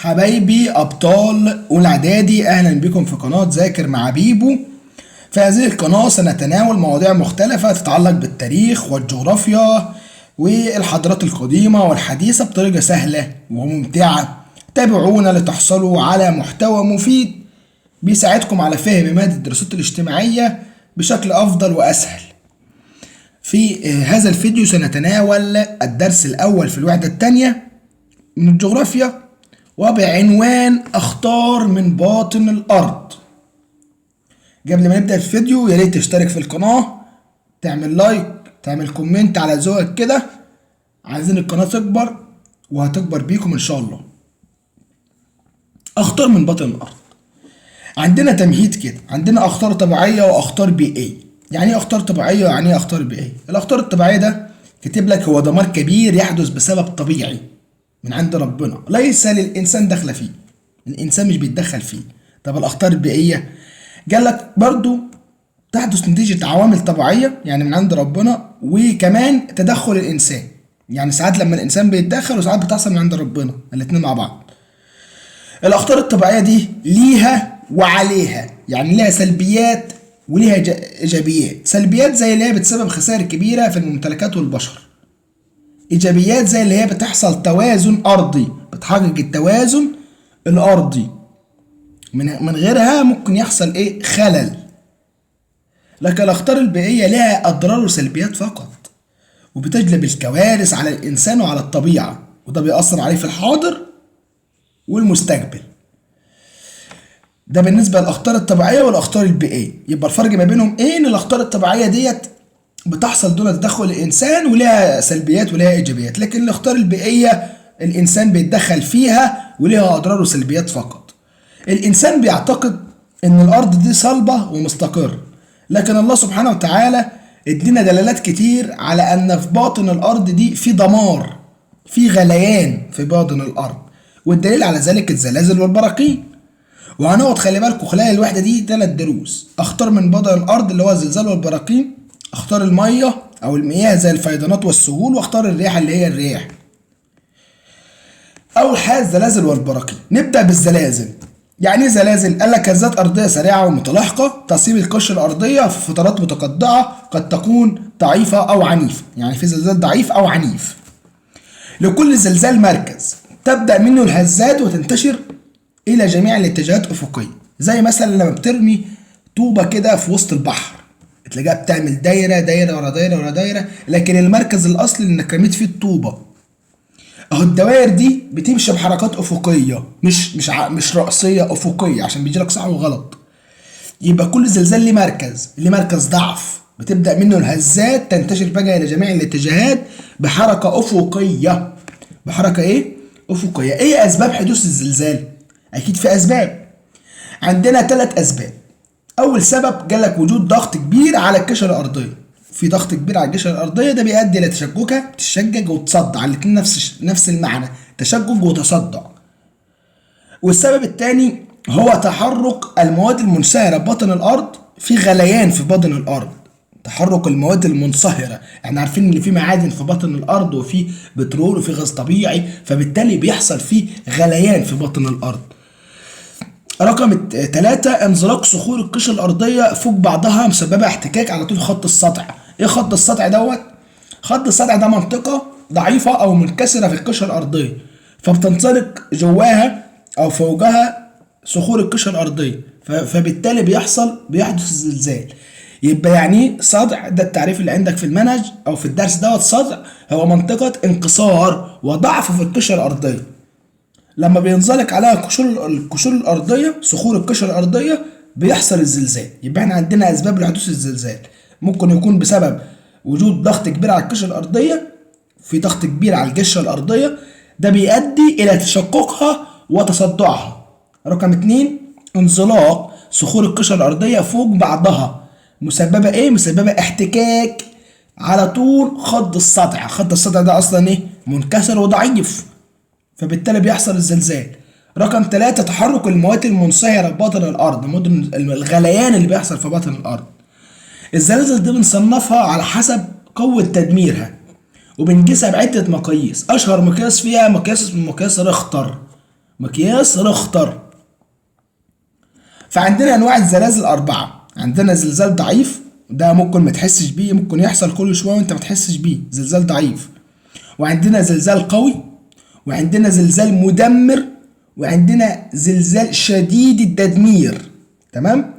حبايبي أبطال أولى إعدادي، أهلا بكم في قناة ذاكر مع بيبو. في هذه القناة سنتناول مواضيع مختلفة تتعلق بالتاريخ والجغرافيا والحضارات القديمة والحديثة بطريقة سهلة وممتعة. تابعونا لتحصلوا على محتوى مفيد بيساعدكم على فهم مادة الدراسات الاجتماعية بشكل أفضل وأسهل. في هذا الفيديو سنتناول الدرس الأول في الوحدة الثانية من الجغرافيا، وبعنوان أخطار من باطن الأرض. قبل ما نبدأ الفيديو يا ريت تشترك في القناة، تعمل like، تعمل comment على ذوقك كده. عايزين القناة تكبر وهتكبر بيكم إن شاء الله. أخطار من باطن الأرض. عندنا تمهيد كده، عندنا أخطار طبيعية وأخطار بيئية. يعني إيه أخطار طبيعية ويعني إيه أخطار بيئية؟ الأخطار الطبيعية ده كاتب لك هو دمار كبير يحدث بسبب طبيعي من عند ربنا، ليس للإنسان دخل فيه، الإنسان مش بيتدخل فيه. طب الأخطار البيئية قال لك برضو تحدث نتيجة عوامل طبيعية، يعني من عند ربنا، وكمان تدخل الإنسان. يعني ساعات لما الإنسان بيتدخل وساعات بتحصل من عند ربنا، الاتنين مع بعض. الأخطار الطبيعية دي ليها وعليها، يعني ليها سلبيات وليها إيجابيات. سلبيات زي اللي هي بتسبب خسائر كبيرة في الممتلكات والبشر. إيجابيات زي اللي هي بتحصل توازن أرضي، بتحقق التوازن الأرضي، من غيرها ممكن يحصل إيه؟ خلل. لكن الأخطار البيئية لها أضرار وسلبيات فقط، وبتجلب الكوارث على الإنسان وعلى الطبيعة، وده بيأثر عليه في الحاضر والمستقبل. ده بالنسبة للأخطار الطبيعية والأخطار البيئية. يبقى الفرق ما بينهم إيه؟ إن الأخطار الطبيعية ديت بتحصل دون تدخل الإنسان ولها سلبيات ولها إيجابيات، لكن الأخطار البيئية الإنسان بيتدخل فيها ولها أضرار وسلبيات فقط. الإنسان بيعتقد إن الأرض دي صلبة ومستقر، لكن الله سبحانه وتعالى ادينا دلالات كتير على أن في باطن الأرض دي في دمار، في غليان في باطن الأرض، والدليل على ذلك الزلازل والبراكين. وهنقعد خلي بالكم خلال الوحدة دي 3 دروس: أخطار من باطن الأرض اللي هو الزلزال والبراكين، أخطار المية أو المياه زي الفيضانات والسهول، وأخطار الرياح اللي هي الرياح. أول حاجة الزلازل والبراكين. نبدأ بالزلازل. يعني ايه زلازل؟ قال لك هزات أرضية سريعة ومتلاحقة تصيب القشرة الأرضية في فترات متقطعة، قد تكون ضعيفة أو عنيفة. يعني في زلزال ضعيف أو عنيف. لكل زلزال مركز تبدأ منه الهزات وتنتشر إلى جميع الاتجاهات أفقية. زي مثلا لما بترمي طوبة كده في وسط البحر، تلاقيها بتعمل دايرة دايرة ورا دايرة ورا دايرة، لكن المركز الأصلي إنك رميت فيه الطوبة. اهو الدوائر دي بتمشي بحركات افقية، مش راسيه، افقية، عشان بيجيلك صح وغلط. يبقى كل زلزال ليه مركز، ليه مركز ضعف بتبدا منه الهزات تنتشر بقى الى جميع الاتجاهات بحركة افقية. بحركة ايه؟ افقية. ايه اسباب حدوث الزلزال؟ اكيد في اسباب. عندنا 3 اسباب. اول سبب قالك وجود ضغط كبير على القشرة الارضية. في ضغط كبير على القشرة الارضية، ده بيؤدي الى تشققها، بتشقق وتصدع، الاثنين نفس المعنى، تشقق وتصدع. والسبب الثاني هو تحرك المواد المنصهره بباطن الارض، في غليان في باطن الارض، تحرك المواد المنصهره. احنا عارفين ان في معادن في باطن الارض وفي بترول وفي غاز طبيعي، فبالتالي بيحصل فيه غليان في باطن الارض. رقم 3 انزلاق صخور القشرة الأرضية فوق بعضها مسببة احتكاك على طول خط السطع. ايه خط السطع دوت؟ خط السطع ده منطقة ضعيفة أو منكسرة في القشرة الأرضية، فبتنزلق جواها أو فوقها صخور القشرة الأرضية، فبالتالي بيحدث الزلزال. يبقى يعني صدع ده التعريف اللي عندك في المنهج أو في الدرس دوت. صدع هو منطقة انكسار وضعف في القشرة الأرضية، لما بينزلق عليها القشور الأرضية، صخور القشرة الأرضية، بيحصل الزلزال. يبقى احنا عندنا أسباب لحدوث الزلزال. ممكن يكون بسبب وجود ضغط كبير على القشرة الأرضية، في ضغط كبير على القشرة الأرضية، ده بيؤدي إلى تشققها وتصدعها. رقم 2 انزلاق صخور القشرة الأرضية فوق بعضها، مسببة إيه؟ مسببة احتكاك على طول خط السطع. خط السطع ده أصلا إيه؟ منكسر وضعيف، فبالتالي بيحصل الزلزال. رقم 3 تحرك المواد المنصهرة في باطن الأرض، الغليان اللي بيحصل في باطن الأرض. الزلازل دي بنصنفها على حسب قوة تدميرها، وبنقيسها بعدة مقاييس. أشهر مقياس فيها مقياس اسمه مقياس ريختر. مقياس ريختر. فعندنا انواع الزلازل 4. عندنا زلزال ضعيف، ده ممكن ما تحسش بيه، ممكن يحصل كل شوية وانت ما تحسش بيه، زلزال ضعيف. وعندنا زلزال قوي، وعندنا زلزال مدمر، وعندنا زلزال شديد التدمير. تمام؟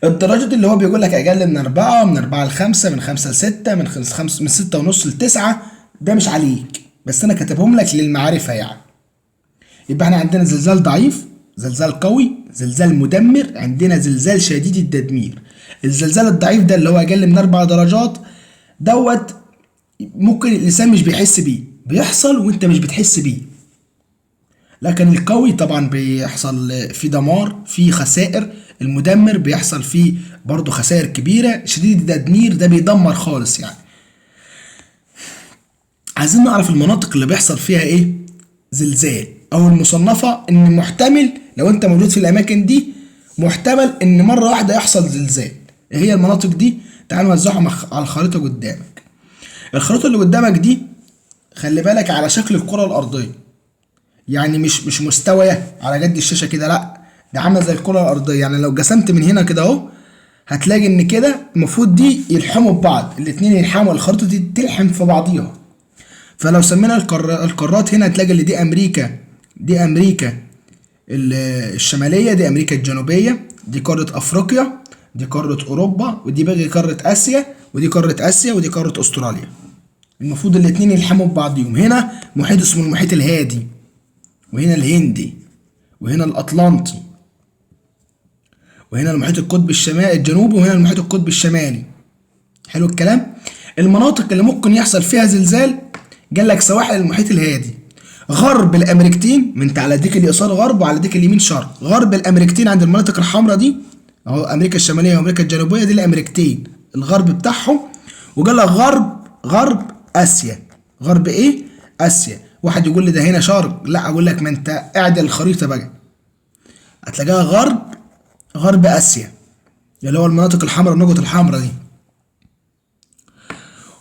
الدرجات اللي هو بيقول لك اقل من 4، من 4 ل 5، من 5 ل 6، من 5 من 6.5 ل 9، ده مش عليك، بس انا كاتبهم لك للمعرفة يعني. يبقى احنا عندنا زلزال ضعيف، زلزال قوي، زلزال مدمر، عندنا زلزال شديد التدمير. الزلزال الضعيف ده اللي هو اقل من 4 درجات دوت ممكن الانسان مش بيحس بيه، بيحصل وانت مش بتحس بيه. لكن القوي طبعا بيحصل في دمار، في خسائر. المدمر بيحصل فيه برضه خسائر كبيرة. شديد التدمير ده بيدمر خالص يعني. عايزين نعرف المناطق اللي بيحصل فيها ايه زلزال، او المصنفة ان محتمل لو انت موجود في الاماكن دي محتمل ان مرة واحدة يحصل زلزال. ايه هي المناطق دي؟ تعال نوزعهم على الخريطة قدامك. الخريطة اللي قدامك دي خلي بالك على شكل الكرة الأرضية، يعني مش مستوية على جد الشاشة كده، لا ده عاملة زي الكرة الأرضية. يعني لو جسمت من هنا كده اهو هتلاقي ان كده المفروض دي يلحموا ببعض، الاتنين يلحموا، الخريطة دي تلحم في بعضيها. فلو سمينا القارات هنا هتلاقي اللي دي أمريكا، دي أمريكا الشمالية، دي أمريكا الجنوبية، دي قارة أفريقيا، دي قارة أوروبا، ودي باقي قارة آسيا، ودي قارة آسيا، ودي قارة أستراليا. المفروض الاتنين يلحموا ببعضيهم. هنا محيط اسمه المحيط الهادي، وهنا الهندي، وهنا الأطلنطي، وهنا المحيط القطبي الشمالي الجنوبي، وهنا المحيط القطبي الشمالي. حلو الكلام. المناطق اللي ممكن يحصل فيها زلزال قال لك سواحل المحيط الهادي، غرب الامريكتين، من انت على ديك اليسار غرب وعلى ديك اليمين شرق. غرب الامريكتين عند المناطق الحمراء دي اهو، امريكا الشمالية وامريكا الجنوبية، دي الامريكتين الغرب بتاعهم. وقال لك غرب اسيا. غرب ايه؟ اسيا. واحد يقول لي ده هنا شرق، لا اقول لك ما انت اعدل الخريطة بقى، هتلاقيها غرب اسيا اللي هو المناطق الحمراء، النقط الحمراء دي.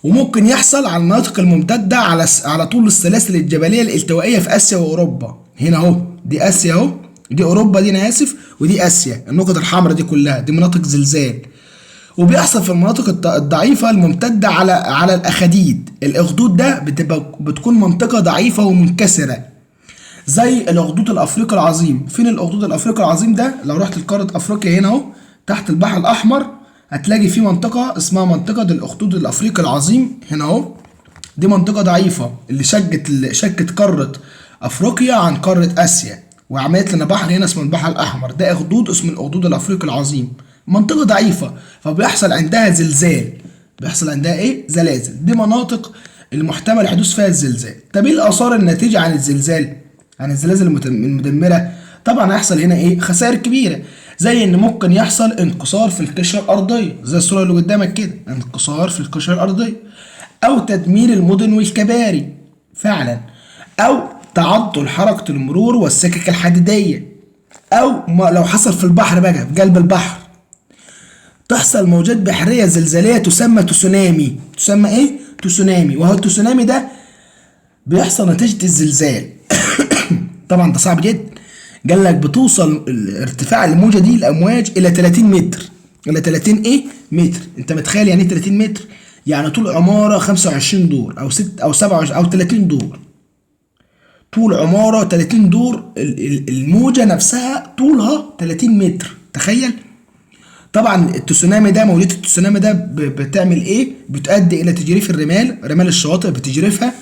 وممكن يحصل على المناطق الممتدة على طول السلاسل الجبلية الالتوائية في آسيا وأوروبا. هنا أهو، دي آسيا أهو، دي أوروبا دي أنا آسف، ودي آسيا. النقط الحمراء دي كلها دي مناطق زلزال. وبيحصل في المناطق الضعيفة الممتدة على الأخاديد. الأخدود ده بتكون منطقة ضعيفة ومنكسرة زي الأخدود الأفريقي العظيم. فين الأخدود الأفريقي العظيم ده؟ لو رحت لقارة أفريقيا هنا أهو تحت البحر الأحمر هتلاقي في منطقة اسمها منطقة الأخدود الأفريقي العظيم. هنا أهو، دي منطقة ضعيفة اللي شكت قارة أفريقيا عن قارة آسيا، وعملت لنا بحر هنا اسمه البحر الأحمر. ده أخدود اسمه الأخدود الأفريقي العظيم، منطقة ضعيفة فبيحصل عندها زلزال. بيحصل عندها إيه؟ زلازل. دي مناطق المحتمل حدوث فيها الزلزال. طب إيه الآثار الناتجة عن الزلزال؟ عن الزلازل المدمرة؟ طبعا هيحصل هنا إيه؟ خسائر كبيرة، زي ان ممكن يحصل انكسار في القشرة الارضية زي الصورة اللي قدامك كده، انكسار في القشرة الارضية، او تدمير المدن والكباري فعلا، او تعطل حركة المرور والسكك الحديدية، او لو حصل في البحر بقى في قلب البحر تحصل موجات بحرية زلزاليه تسمى تسونامي. تسمى ايه؟ تسونامي. وهو التسونامي ده بيحصل نتيجة الزلزال. طبعا ده صعب جدا. قال لك بتوصل ارتفاع الموجه دي الامواج الى 30 متر، الى 30 ايه؟ متر. انت متخيل يعني ايه 30 متر؟ يعني طول عمارة 25 دور او 6 او 27 او 30 دور. طول عمارة 30 دور، الموجه نفسها طولها 30 متر، تخيل. طبعا التسونامي ده، موجة التسونامي ده بتعمل ايه؟ بتؤدي الى تجريف الرمال، رمال الشواطئ بتجرفها،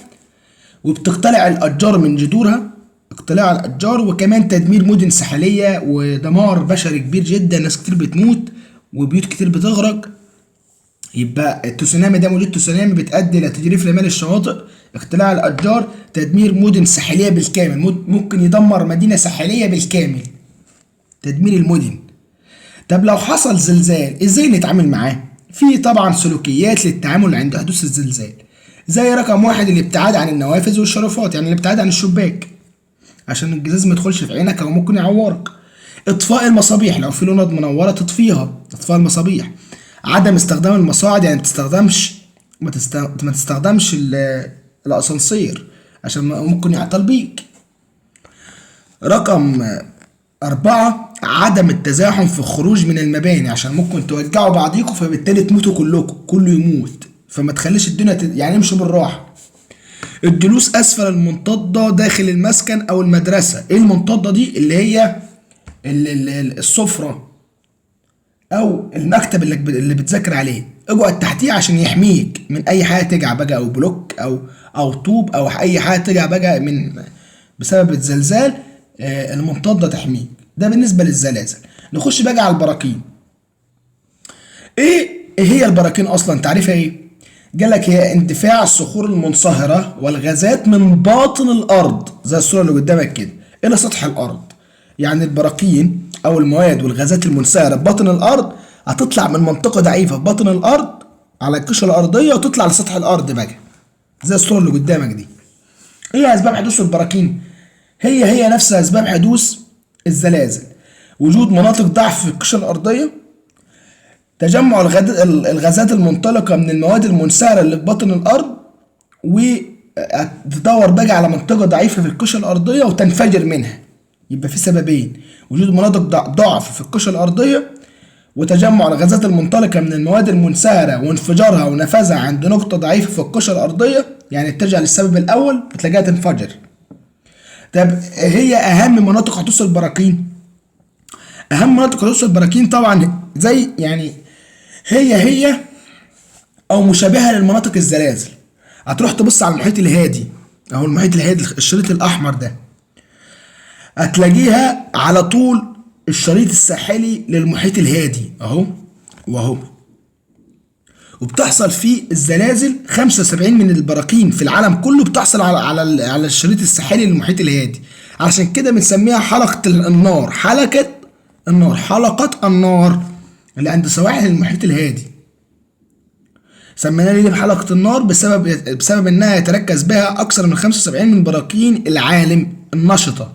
وبتقتلع الاشجار من جذورها، اقتلاع الاشجار، وكمان تدمير مدن ساحليه ودمار بشري كبير جدا، ناس كتير بتموت وبيوت كتير بتغرق. يبقى التسونامي ده، موجة التسونامي بتؤدي الى تجريف رمال الشواطئ، اقتلاع الاشجار، تدمير مدن ساحليه بالكامل، ممكن يدمر مدينة ساحليه بالكامل، تدمير المدن. طب لو حصل زلزال ازاي نتعامل معاه؟ في طبعا سلوكيات للتعامل عند حدوث الزلزال، زي رقم 1 الابتعاد عن النوافذ والشرفات، يعني الابتعاد عن الشباك عشان الجزاز ما يدخلش في عينك او ممكن يعورك. اطفاء المصابيح، لو في لوند منورة تطفيها، اطفاء المصابيح. عدم استخدام المصاعد، يعني ما تستخدمش الاسانسير عشان ممكن يعطل بيك. رقم 4، عدم التزاحم في الخروج من المباني، عشان ممكن توجعوا بعضيكم فبالتالي تموتوا كلكم، كله يموت، فما تخليش الدنيا يعني امشوا بالراحة. الجلوس أسفل المنتضة داخل المسكن أو المدرسة. إيه المنتضة دي؟ اللي هي السفرة أو المكتب اللي بتذاكر عليه، اقعد تحتيه عشان يحميك من أي حاجة تجع بقى، أو بلوك أو طوب أو أي حاجة تجع بقى من بسبب الزلزال، المنتضة تحميك. ده بالنسبة للزلازل. نخش بقى على البراكين. إيه هي البراكين أصلا؟ تعريفها إيه؟ قالك هي اندفاع الصخور المنصهرة والغازات من باطن الأرض زي الصورة اللي قدامك كده إلى سطح الأرض. يعني البراكين أو المواد والغازات المنصهرة بباطن الأرض هتطلع من منطقة ضعيفة في باطن الأرض على القشرة الأرضية وتطلع لسطح الأرض بقى زي الصورة اللي قدامك دي. إيه أسباب حدوث البراكين؟ هي نفس أسباب حدوث الزلازل: وجود مناطق ضعف في القشرة الأرضية، تجمع الغازات المنطلقة من المواد المنصهرة اللي في باطن الأرض، وتدور بقى على منطقة ضعيفة في القشرة الأرضية وتنفجر منها. يبقى في سببين: وجود مناطق ضعف في القشرة الأرضية، وتجمع الغازات المنطلقة من المواد المنصهرة وانفجارها ونفذها عند نقطة ضعيفة في القشرة الأرضية. يعني ترجع للسبب الأول بتلاقيها تنفجر. طب هي أهم مناطق حدوث البراكين؟ أهم مناطق حدوث البراكين طبعا زي يعني هي او مشابهة للمناطق الزلازل. هتروح تبص على المحيط الهادي، اهو المحيط الهادي الشريط الاحمر ده، هتلاقيها على طول الشريط الساحلي للمحيط الهادي اهو واهو. وبتحصل فيه الزلازل. 75 من البراكين في العالم كله بتحصل على الشريط الساحلي للمحيط الهادي، عشان كده بنسميها حلقة النار، حلقة النار، حلقة النار اللي عند سواحل المحيط الهادي. سميناها ليه بحلقة النار؟ بسبب انها يتركز بها اكثر من 75 من براكين العالم النشطة.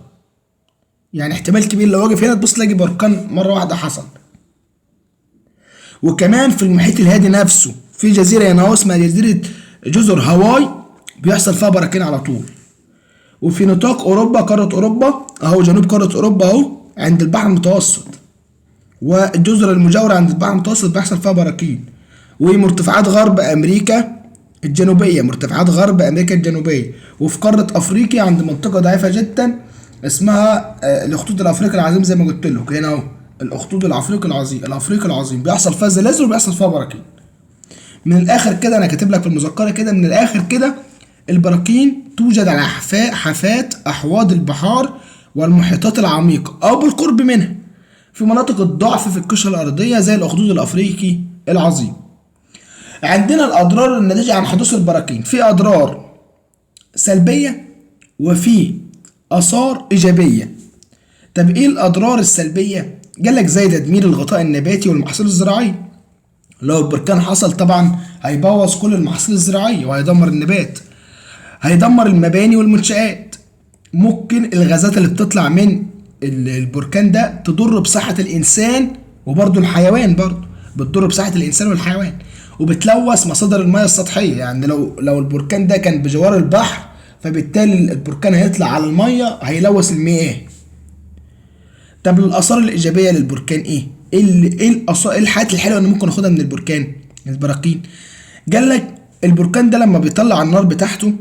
يعني احتمال كبير لو واقف هنا تبص تلاقي بركان مرة واحدة حصل. وكمان في المحيط الهادي نفسه في جزيرة هنا اسمها جزيرة جزر هاواي بيحصل فيها براكين على طول. وفي نطاق اوروبا، قارة اوروبا اهو، جنوب قارة اوروبا اهو عند البحر المتوسط، والجزر المجاورة عند البحر المتوسط بيحصل فيها براكين. ومرتفعات غرب أمريكا الجنوبية، مرتفعات غرب أمريكا الجنوبية. وفي قارة أفريقيا عند منطقة ضعيفة جدا اسمها الأخطوط الأفريقي العظيم، زي ما قلت لك هنا أهو الأخطوط الأفريقي العظيم، الأفريقي العظيم بيحصل فيها زلازل وبيحصل فيها براكين. من الآخر كده أنا كاتب لك في المذكرة كده، من الآخر كده البراكين توجد على حافات أحواض البحار والمحيطات العميقة أو بالقرب منها في مناطق الضعف في القشرة الأرضية زي الأخدود الأفريقي العظيم. عندنا الأضرار الناتجة عن حدوث البراكين، في أضرار سلبية وفي آثار إيجابية. طب إيه الأضرار السلبية؟ قالك زي تدمير الغطاء النباتي والمحاصيل الزراعية. لو البركان حصل طبعا هيبوظ كل المحاصيل الزراعية وهيدمر النبات، هيدمر المباني والمنشآت. ممكن الغازات اللي بتطلع من البركان ده تضر بصحة الإنسان وبرضه الحيوان، برضه بتضر بصحة الإنسان والحيوان، وبتلوث مصادر المياه السطحية. يعني لو البركان ده كان بجوار البحر فبالتالي البركان هيطلع على المية هيلوث المياه. طب الآثار الإيجابية للبركان إيه؟ إيه الحاجات الحلوة اللي ممكن ناخدها من البركان، البراكين؟ قال لك البركان ده لما بيطلع النار بتاعته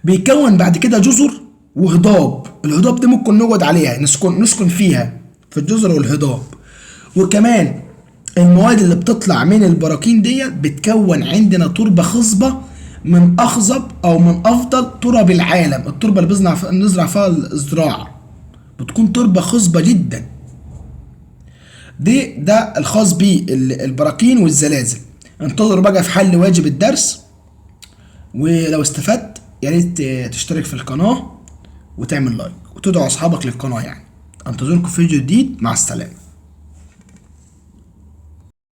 بيكون بعد كده جزر وهضاب، الهضاب دي ممكن نقعد عليها، نسكن فيها في الجزر والهضاب. وكمان المواد اللي بتطلع من البراكين دي بتكون عندنا تربة خصبة من أخصب أو من أفضل تراب العالم. التربة اللي بنزرع فيها الزراعة بتكون تربة خصبة جدا. ده الخاص بالبراكين والزلازل. انتظروا بقى في حل واجب الدرس، ولو استفدت يا ريت تشترك في القناة وتعمل لايك وتدعو أصحابك للقناة. يعني انتظركم في فيديو جديد، مع السلامة.